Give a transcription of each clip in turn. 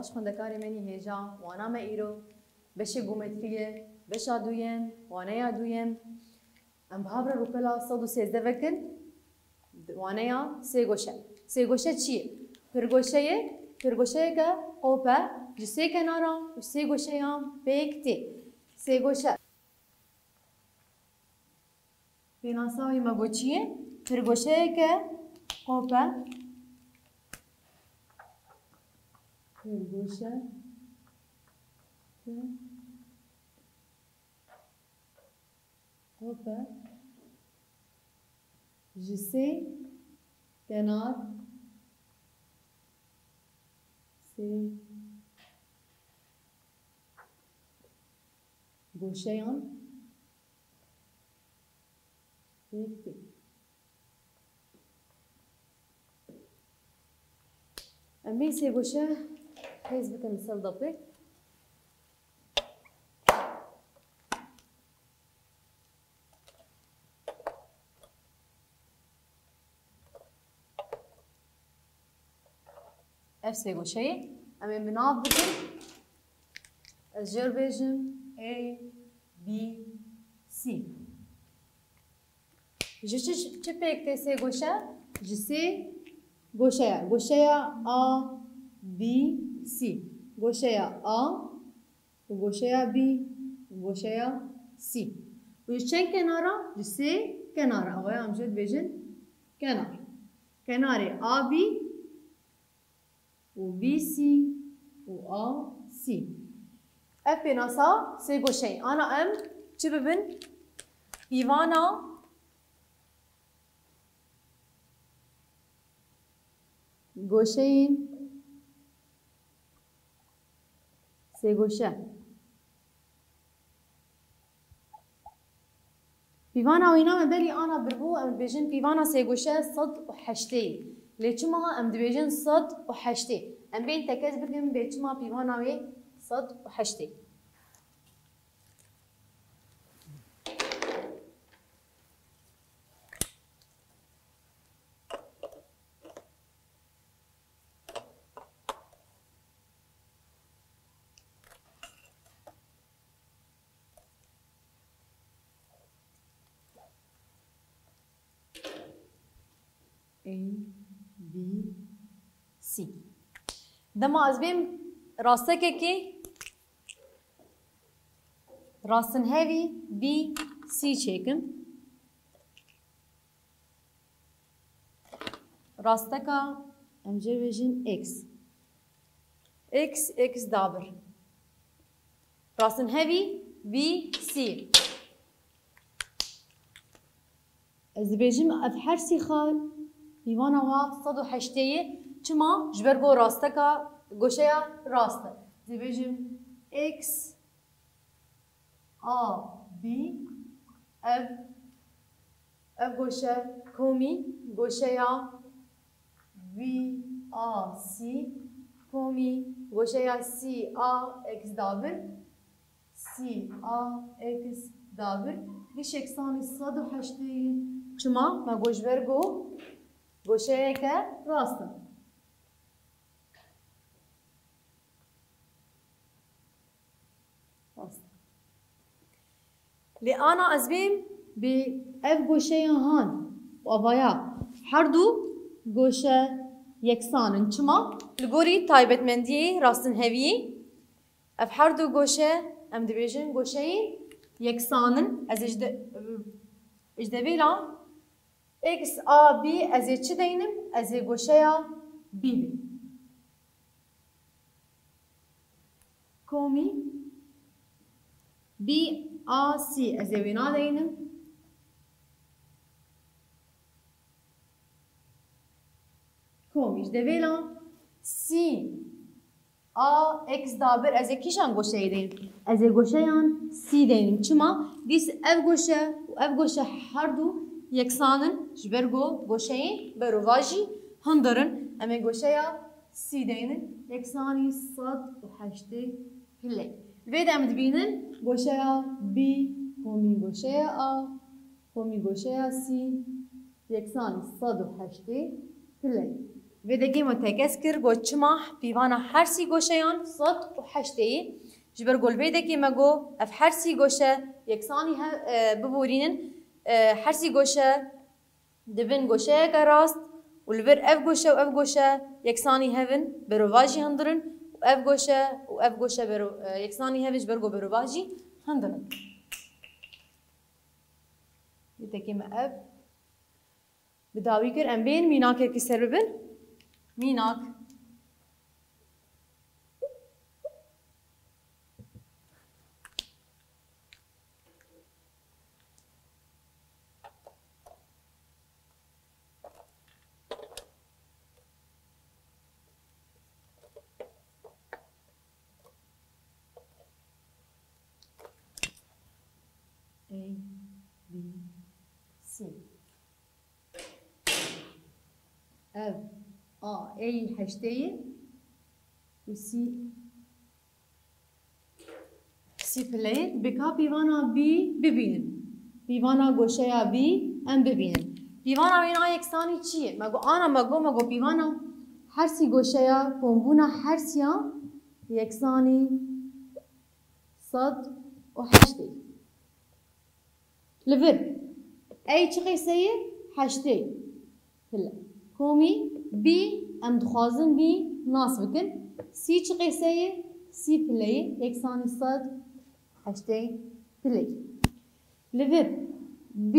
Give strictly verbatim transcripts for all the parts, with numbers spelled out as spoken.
Xwendekarê me nî hêja wana me îro beşê geometriyê, beşa duyem, waneya duyem. Em bi havre rûpela sed û sêzdeh vekin, waneya sêgoşe. Sêgoşe çi ye? Pirgoşeyê, pirgoşeyeke qop e, ji sê kenara û sê goşeyan pêk tê. Sêgoşe. Pênasa wî me got çi ye? Pirgoşeyeke qop e. Pirgoşe. Qop e. Ji sê kenar, sê goşeyan pêk tê. Em ê sê goşe hêz bikin li ser dapê. Ev sê goşeyê em ê bi nav bikin. Ez jê re bêjim A, B, C. Ji çi, çi pêk tê sê goşe? Ji sê goşeya. Goşeya A, B, C. Goşeya A û goşeya B û goşeya C. Û ji çend kenara? Ji sê kenara. Ewa em jê dibêjin kenar. Kenarê A B û B C û A C. Ev pênasa sê goşeyê. Ana em çi bibin? Pîvana goşeyên sêgoşe. Pîvana wîna me berî ana birbû, em dibêjin pîvana sêgoşe sed û heştê ye. Lê çima em dibêjin sed û heştê? Em bên tekez bikin bê çima pîvana wê sed û heştê. A, B, C. Dema ez bêm rastekekê rastinhevî B C çêkim. Rasteka em jê bêjin X. X, X dabir. Rastinhevî B C. Ez dibêjim ev her sî xal pîvana wa sed û heştê ye. Çima? Ji ber ku rasteka goşeya rast e. Dibêjim X A B, ev, ev goşe komî goşeya B A C, komî goşeya C A X dabir, C A X dabir, giş yeksanî sed û heştê ye. Çima? Me got ji ber ku goşeyeke rast e. Rast. Lê ana ez bêm bi ev goşeya han û avaya her du goşe yeksan in. Çima? Li gorî taybetmendiyê rastinheviyê ev her du goşe em dibêjin goşeyên yeksan in. Ez ê ji de-, ji devêla X A B ez ê çi deynim? Ez ê goşeya B deynim. Komî B A C ez ê wêna deynim. Komî ji devêla C A X dabir ez ê kîjan goşeyê deynim? Ez ê goşeyan C deynim. Çima? Dîs ev goşe û ev goşe her du yeksan in, ji ber ku goşeyên berovajî hundir in. Em ê goşeya C deynin. Yeksanî sed û heştê pile. Li vê de em dibînin goşeya B komî goşeya A komî goşeya C yeksanî sed û heştê pile. Vê dekê me tekez kir, got çima pîvana her sî goşeyan sed û heştê ye. Ji ber ku li vê dekê me got ev her sî goşe yeksanî he-, e, biborînin, e, her sî goşe dibin goşeyeke rast û li vir ev goşe û ev goşe yeksanî hev in, berovajî hundir in û ev goşe û ev goşe bero-, e, yeksanî hev in ji ber ku berovajî hundir in. Vê dekê me ev bi dawî kir, em bên mînakekî ser bibin. Mînak. A, B, C. Ev A, A yî heştê ye û C, C pile ye. Bi ka pîvana B bibînin. Pîvana goşeya B em bibînin. Pîvana wê na yeksanî çi ye? Me got, ana me got, me got pîvana her sî goşeya, kombûna her sîya yeksanî sed û heştê. Li vir A çi qeyse ye? Heştê pile. Komî B, em dixwazin B nas bikin. C çi qeyse ye? C pile ye, yeksanî sed heştê pile ye. Li vir B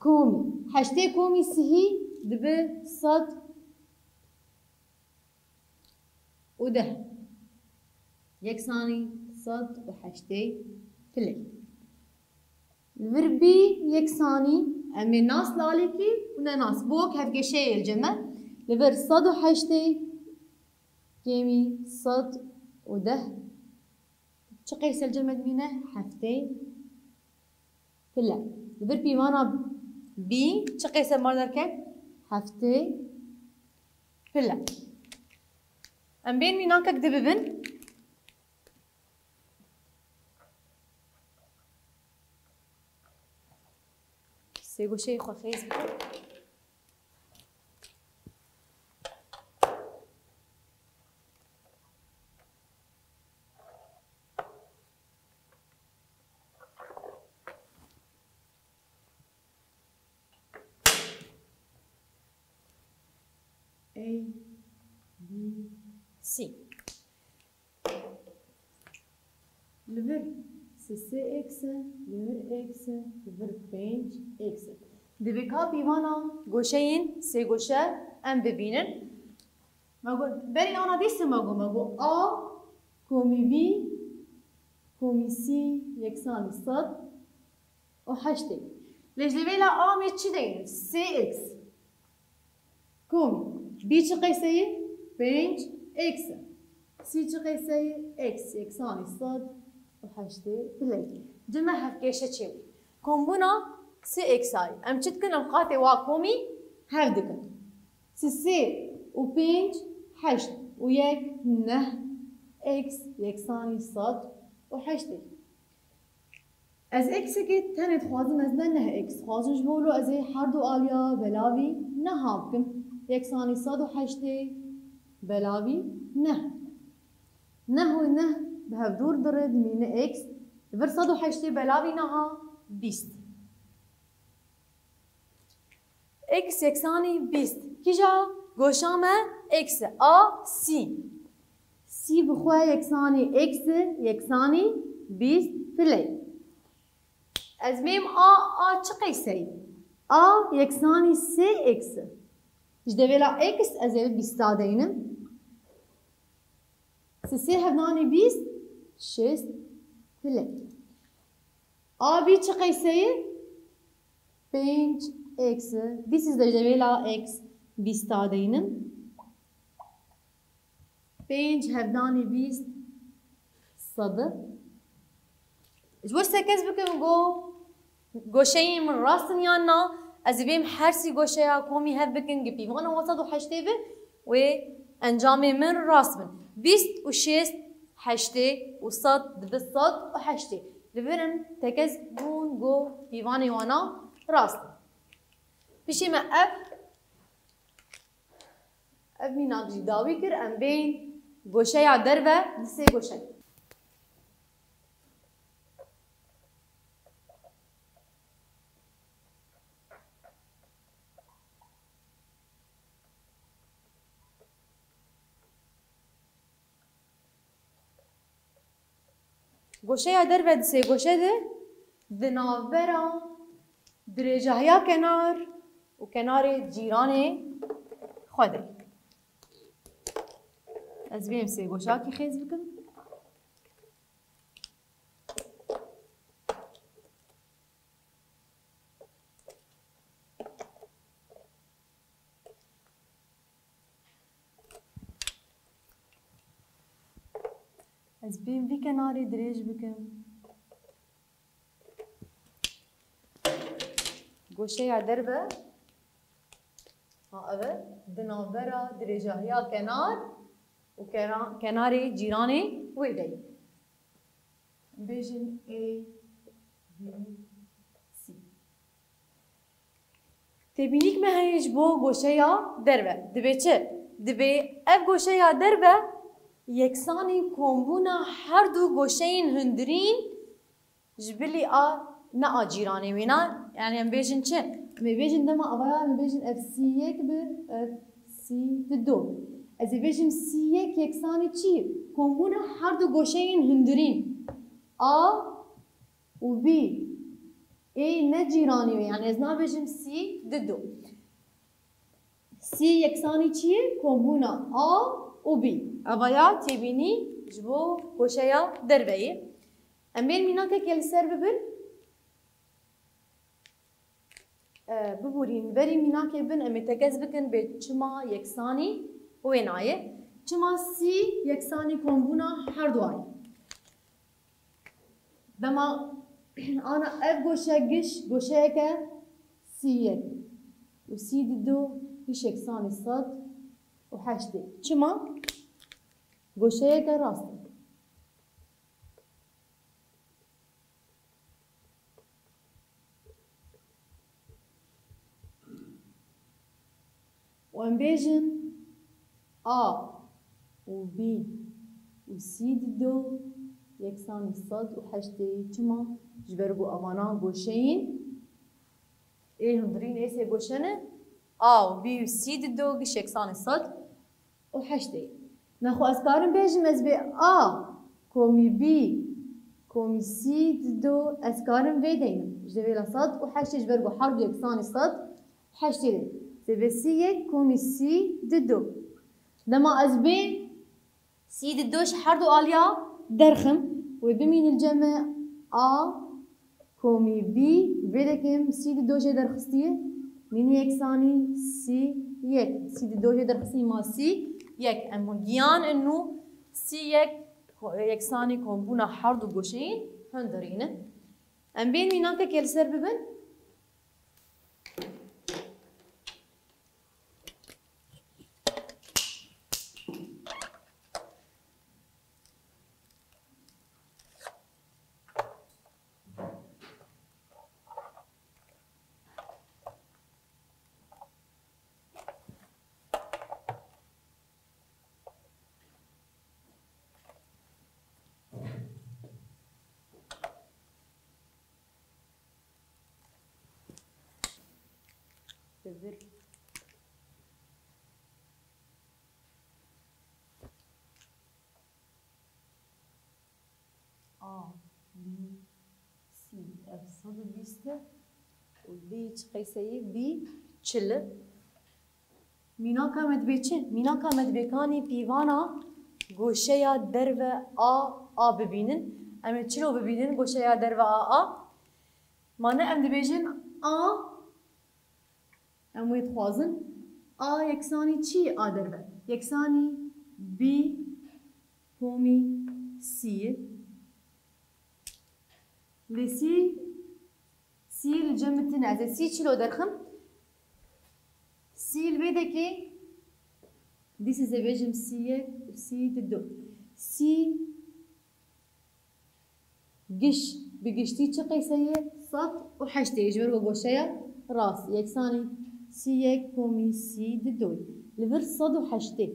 komî, heştê komî sihî dibe sed û deh. Yeksanî sed û heştê pile. Li vir B yeksanî, em ê nas li alîkî û ne nas. Bi wek hevkêşeyê li cem me. Li vir sed û heştê kêmî sed û deh. Çi qeyse li cem me dimîne? Heftê pile. Li vir pîvana B çi qeyse mar derke? Heftê pile. Em bên mînakek di bibin. Sê goşeyê xwe xêz bikin. A, B, C. Li vir sê x e, li vir x e, li vir pênc x e. Divê ka pîvana goşeyên sê goşe em bibînin. Me got, berî ana dîse me got, me got A komî B komî C yeksanî sed û heştê. Lê ji vêla A em ê çi deynin? Sê x. Komî. B çi qeyse ye? Pênc x e. C çi qeyse ye? X yeksanî sed û heştê pile ye. Cem me hevkêşe çêbû. Kombûna sê x a ye. Em çi dikin? Em qatê wa komî hev dikin. Sê û pênc heşt û yek neh x yeksanî sed û heştê. Ez x-ekê tenê dixwazim, ez ne neh x dixwazim, ji bo wilo ez ê her du aliya belavî neha bikim. Yeksanî sed û heştê belavî neh. Neh û neh bi hev dûr dire dimîne x. Li vir sed û heştê belavî neha bîst. X yeksanî bîst. Kîja goşa me x e. A, C. C bi xwe yeksanî x e, yeksanî bîst pile. Ez bêm A, A çi qeyse ye? A yeksanî sê x e. Ji devêla x ez ê bîsta deynim. Sê sê hevdanî bîst, şêst pile. A B çi qeyse ye? Pênc x. This is the devêla x bîsta deynim. Pênc hevdanî bîst, sed. Ji wir se kes bikim go goşeyên min rast in yan na, ez ê bêm her sî goşeya komî hev bikin, gi pîvana wan sed û heştê bi, wê encamê min rast bin. Bîst û şêst, heştê û sed dibe sed û heştê. Li vir in tekez bûn go pîvanê wana rast in. Pişê me ev Ev mînak jî dawî kir, em bên goşeya derve di sê goşe. Goşeya derve di sê goşe de di navbera dirêjahiya kenar û kenarê cîranê xwe de. Ez bêm sê goşakî xêz bikim. Ez bêm vî kenarê dirêj bikim. Goşeya derve, ha, ev e, di navbera dirêjahiya kenar û kena-, kenarê cîranê wê de ye. Bêjin A, B, C. Têbînîk me heye ji bo goşeya derve. Dibê çi? Dibê ev goşeya derve yeksanî kombûna her du goşeyên hundirîn ji bilî a ne a cîranê wêna. Yani em bêjin çi? Em ê bêjin dema avaya em ê bêjin ev C yek bi, ev C di do. Ez ê bêjim C yek yeksanî çi? Kombûna her du goşeyên hundirîn. A û B. Ê ne cîranî wê, yani ez nabêjim C di do. C yeksanî çi ye? Kombûna A û B. Eva ya têbînî ji bo goşeya derve ye. Em bên mînakeke li ser bibin. E, biborîn, berî mînakê bin em ê tekez bikin bê çima yeksanî wêna ye. Çima C yeksanî kombûna her duwa ye? Dema ana ev goşe giş, goşeyeke C yek û C di do giş yeksanî sed û heştê. Çima? Goşeyeke rast e. Û em bêjin A û B û C di do yeksanî sed û heştê. Çima? Ji ber ku evana goşeyên ê hundirîn ê sê goşe ne. A û B û C di do giş yeksanî sed û heştê. Nexwe ez karim bêjim ez bê A komî B komî C di do ez karim vê deynim. Ji vê la sed û heştê ji ber ku her du yeksanî sed û heştê de. Zê vê C yek komî C di do. Dema ez bê C di do ji her du aliya derxim, wê bimînin cem A komî B, vê dekim C di do jê derxistiye, mînî yeksanî C yek. C di do jê derxistiye ma C yek. Em hûn giyan inu C yek ko-, yeksanî kombûna her du goşeyên hundirî ne. Em bên mînakekê li ser bibin. Devir. A, B, C, ev sed û bîst e û D çi qeyseyê? B çil e. Mînaka me dibê çi? Mînaka me dibê kanî pîvana goşeya derve A, A bibînin. Em ê çilo bibînin goşeya derve A, A? Ma ne em dibêjin A, em wê dixwazin A yeksanî çi ye? A derve. Yeksanî B komî C ye. Lê C, C li cem min tune. Ez ê C çilo derxim. C li vê dekê, dîsa ez ê bêjim C yek û C di du. C giş, bi giştî çi qeyseyê? Sed û heştê, ji ber ku goşeya rast. Yeksanî C yek komî C di du. Li vir sed û heştê.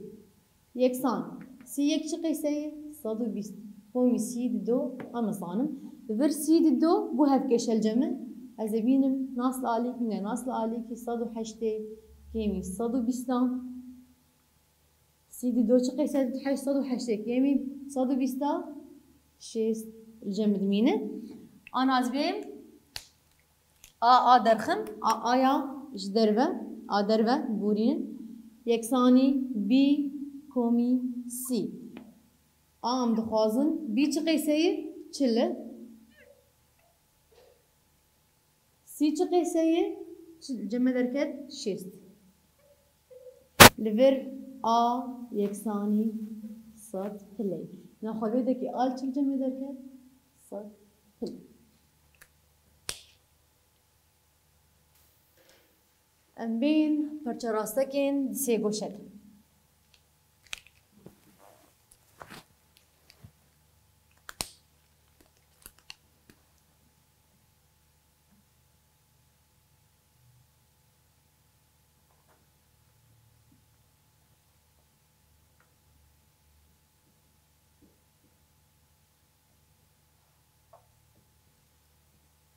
Yeksan. Sî yek çi qeyse ye? Sed û bîst. Komî sî di do, em nizanim. Li vir sî di do bû hevkêşe li cem min. Ez ê bînim nas li alîkî, ne nas li alîkî, sed û heştê kêmî sed û bîstan. Sî di do çi qeyse? Heşt sed û heştê kêmî sed û bîsta şêst li cem min dimîne. Ana ez bêm. A, A derxim, A, Aya ji derve, A derve borînin. Yeksanî bî komî sî. A em dixwazin. Bî çi qeyse ye? Çil e. Sî çi qeyse ye? Çi cem me derket? Şêst. Li vir A yeksanî sed pile ye. Naxwe vê dekê A çi cem me derket? Sed pile. Em bên perçerastekên di sê goşe de.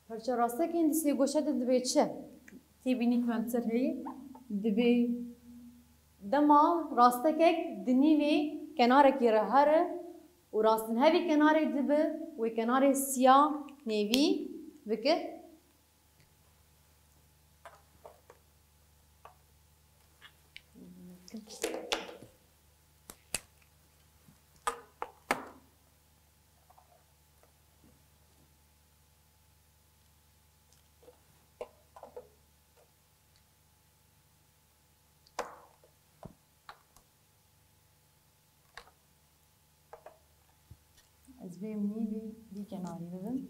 Perçerastekên di sê goşe de dibê çi? Tê bînî ku em ser heye? Dibê dema rastekek di nîvê kenarekî re here û rastinhevî kenarê dibe, wê kenarê siya nêvî bike. Ez vê nîvê vî kenarî bibim.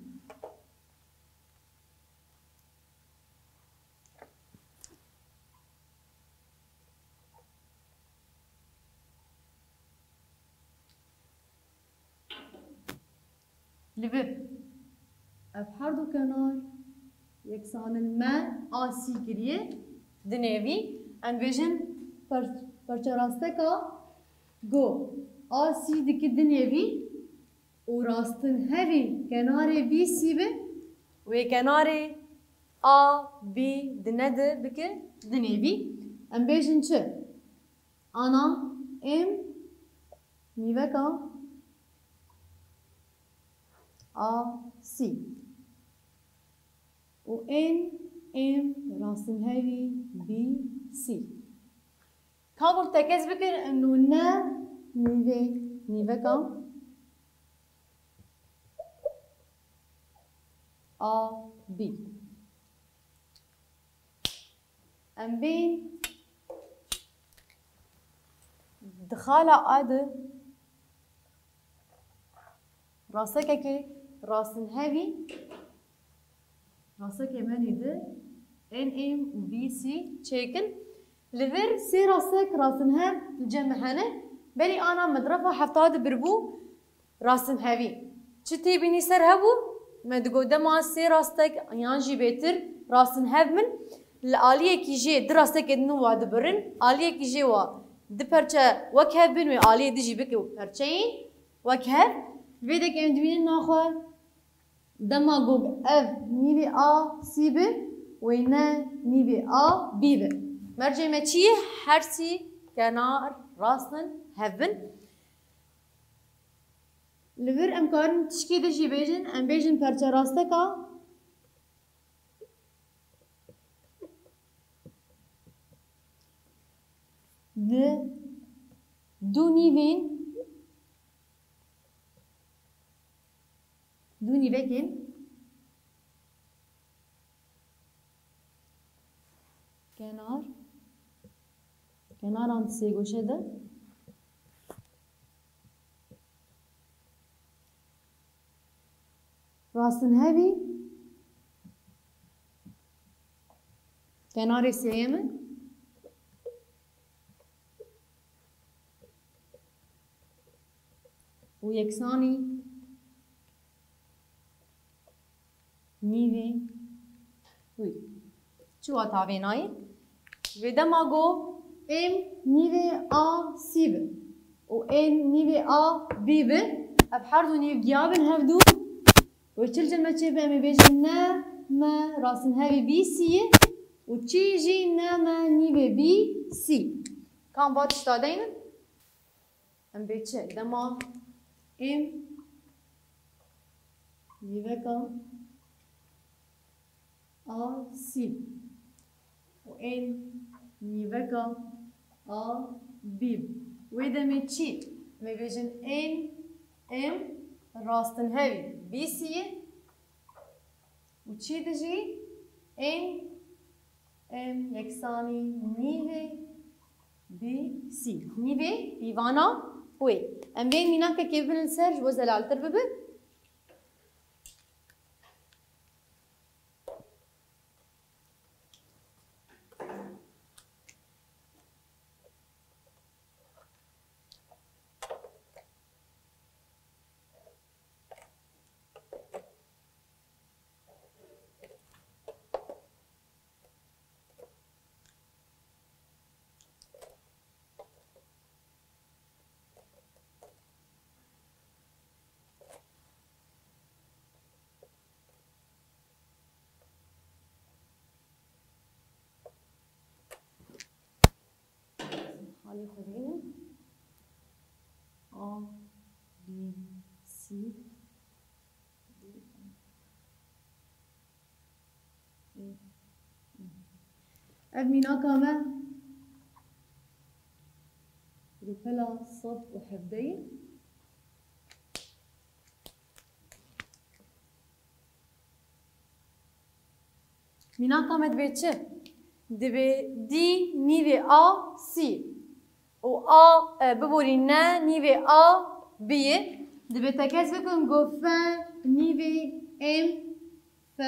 Li vir ev her du kenar yeksan in, me A sî kiriye. Di nêvî em bêjin per-, perçerasteka go A sî dike di nêvî û rastinhevî kenarê bî sî be, wê kenarê A bî di nedi bike di nêvî. Em bêjin çi? Ana em nîveka A sî û en em rastinhevî bî sî. Kabul tekez bikin û ne nîvê nîveka A bî. Em bên di xala A de rastekekê rastinhevî, rastekê menî de en em û bî sî çêkin. Li vir sê rastek rastinhev li cem me hene. Berî ana me di refa hefta de biribû. Rastinhevî. Çi tê bînî ser hev bû? Me digot dema sê rastek yan jî bêtir rastinhev bin, li aliyekî jê di rastekê din wa dibirin, aliyekî jê wa di perçe wek hev bin, wê aliyê di jî bike perçeyên wek hev. Vê dekê em dibînin naxwe dema got ev nîvê A sî bi, wê ne nîvê A bî bi. Mercê me çi ye? Her sî kenar rastinhev bin. Li vir em karin tişkê de jî bêjin, em bêjin perçerasteka di du nîvên, du nîvekên Kenar. Kenaran sêgoşe de. Rastinhevî. Kenarê sêyemi. û yeksanî nîvê wî. Çi wata vê nayê? Vê dema go M nîvê A C bi û N nîvê A B bi. Ev her du nîv giya bin hevdû. Wê çi li cem me çêbe? Em ê bêjin ne me rastinhevî B C ye û çi jî ne me nîvê B C. Kam va tişta deynin? Em bê çi? Dema M nîveka A C û N nîveka A B. Wê demê çi? Em ê bêjin N M rastinhevî B C ye û çi dijî? N M yeksanî nîvê B C. Nîvê pîvana wê. Em vê mînakekê bibin li ser ji bo zelaltir bibe. Halê xwe bînin. A, B, C, D, E, F. Ev mînaka me rûpela sed û hevdeh ye. Mînaka me divê çi? Divê D nîvê A C û A, e, biborî ne nîvê A B ye. Divê tekez bikin ku F nîvê M, F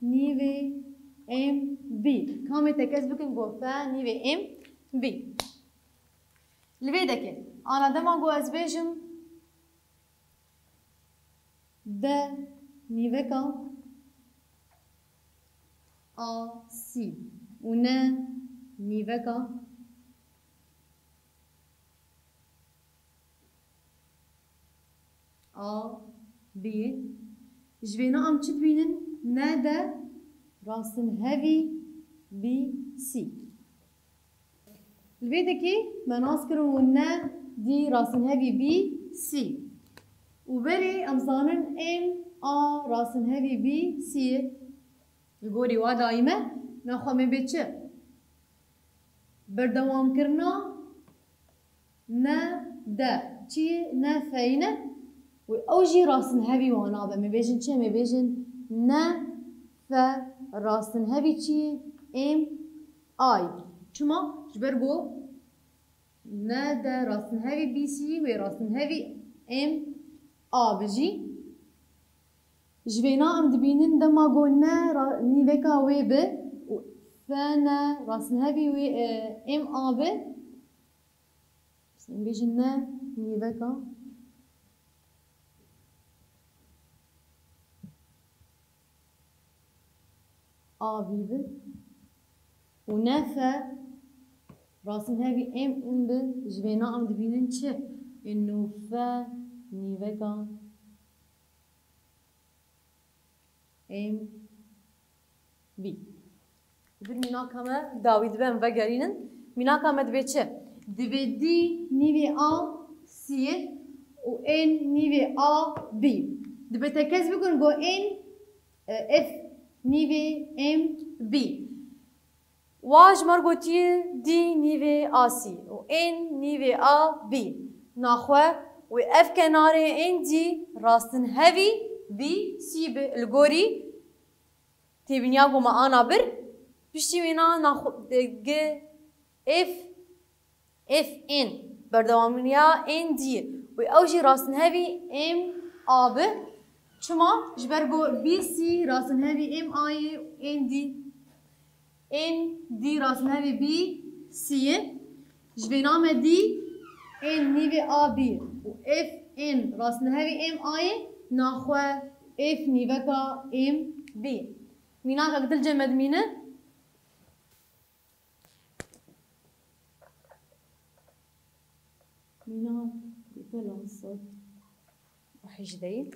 nîvê M B. Kamê tekez bikin ku F nîvê M B. Li vê dekê, ana dema ku ez bêjim, D nîveka A C û ne nîveka A B. Ji vêna em çi dibînin? Ne D rastinhevî B C. Li vê dekê me nas kirin û ne D rastinhevî B C. Û berê em zanin M A rastinhevî B C ye. Li gorî wa dayî me, nexwe me bê çi? Berdewamkirina ne D. Çi ye? Ne F yî ne. Û ew jî rastinhevî wana be. Me bêjin çi? Me bêjin ne F rastinhevî çi ye? M A yî. Çima? Ji ber ku ne D rastinhevî B C wê rastinhevî M A bi jî. Ji vêna em dibînin dema ku ne ra-, nîveka wê bi û F ne rastinhevî wê, e, M A bi. Em bêjin ne nîveka A B bi û ne F rastinhevî M N bi, ji vêna em dibînin çi? Ê nû F nîveka M B. Vir mînaka me dawî dibe em vegerînin. Mînaka me divê çi? Divê D nîvê A C û N nîvê A B. Divê tekez bikin ku N, e, F nîvê M B. Wa ji me re gotiye D nîvê A C û N nîvê A B. Naxwe wê ev kenarê N D rastinhevî B C bi. Li gorî têbîniya ku me ana bir, piştî wêna naxwe, e, gi F F N, berdewamiya N D ye. Wê ew jî rastinhevî M A bi. Çima? Ji ber ku B C rastinhevî M A ye, N D, N D rastinhevî B C ye. Ji vêna me D N nîvê A B û F N rastinhevî M A ye, naxwe F nîveka M B. Mînakek dil cem me dimîne. Neh sed û hejdeh.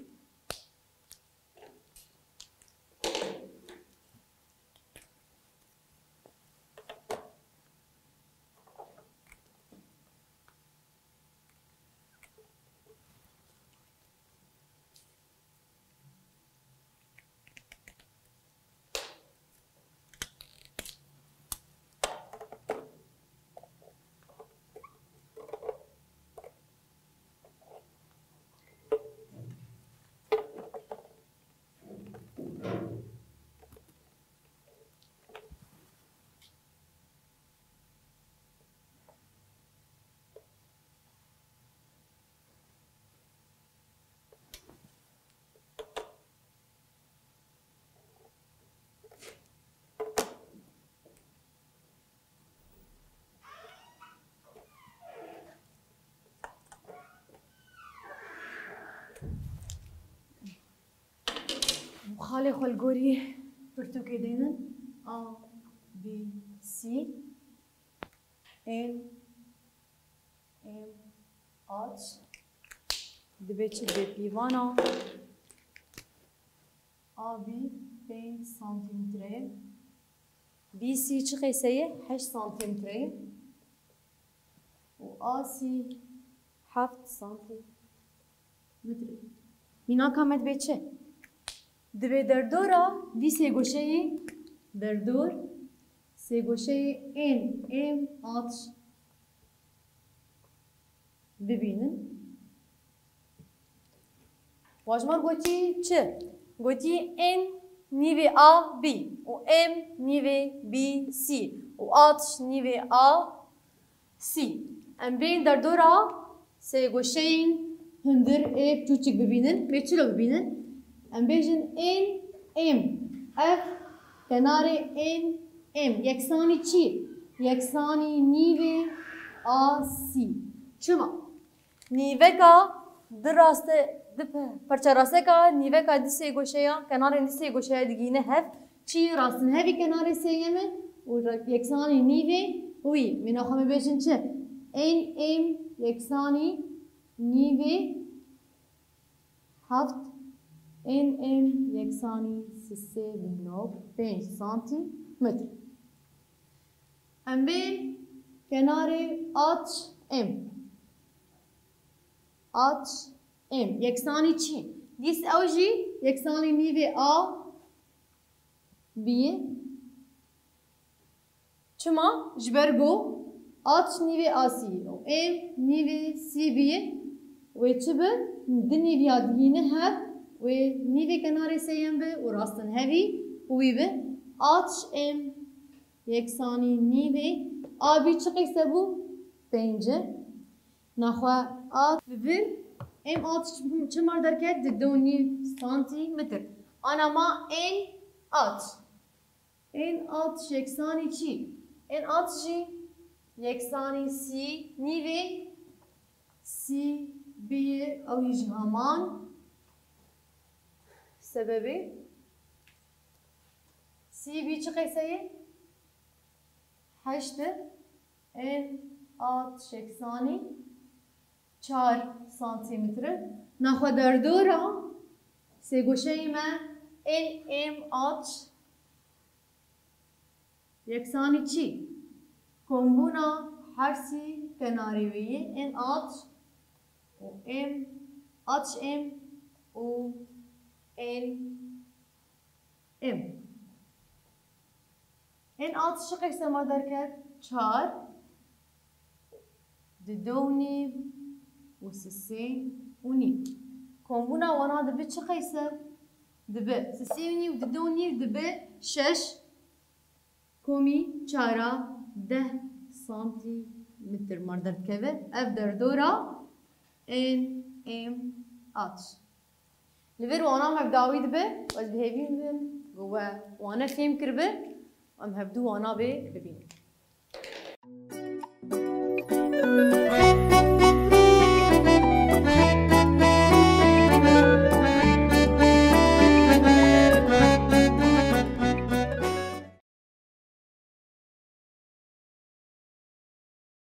Xalê xwe li gorî pirtûkê dênin. A, B, C. N, M, H. Dibe çi dibe pîvana? A B pênc santimetre. B C çi qeyse ye? Heşt santimetre. Û A C heft santimetre. Mînaka me dibe çi? Dibe derdora vî sêgoşeyê, derdor sêgoşeyê N M H bibînin. Wajmar gotî çi? Gotî N nîvê A B û M nîvê B C û H nîvê A C. Em bên derdora sêgoşeyên hundir ê piçûçik bibînin. Bê çilo bibînin? Em bêjin N M. Ev kenarê N M yeksanî çi? Yeksanî nîvê A C. Çima? Nîveka di raste, di pe-, perçe rasteka nîveka di sêgoşeya, kenarên di sêgoşeya digîne hev, çi rastin hevî kenarê sêyem e û re-, yeksanî nîvê wî. Mîna xwe me bêjin çi? N M yeksanî nîvê heft, N M yeksanî sisê bîno pênc santimetr. Em bên kenarê H M. H M yeksanî çi? Dîs ew jî yeksanî nîvê A B ye. Çima? Ji ber ku H nîvê A C û M nîvê C B ye. Wê çi bi? Di nîviya digîne hev, wê nîvê kenarê sêyem bi û rastin hevî û wî bi H M yeksanî nîvê A B çi qeyse bû? Pênc e. Naxwe A li vir M H çi mar derket? Di du nîv santimetr. Ana ma N H. N H yeksanî çi? N H jî yeksanî C nîvê C B ye, ew jî heman sebebê. C B çi qeyse ye? Heşt e. N H yeksanî çar santimetre. Naxwe derdora sêgoşeyê me N M H yeksanî çi? Kombûna her sî kenarê wê yê N H û M H M û N M. N H çi qeyse ma derket? Çar, di du û nîv û sisê û nîv. Kombûna wana dibi çi qeyse? Dibi sisê û nîv, di du û nîv dibi şeş. Komî çara deh santimetr mar derdikeve. Ev derdora N M H. Li vir wana me bi dawî dibe, ez bi hêvî bim ku we wane fêm kiribe, em hevdu wana bê bibînin.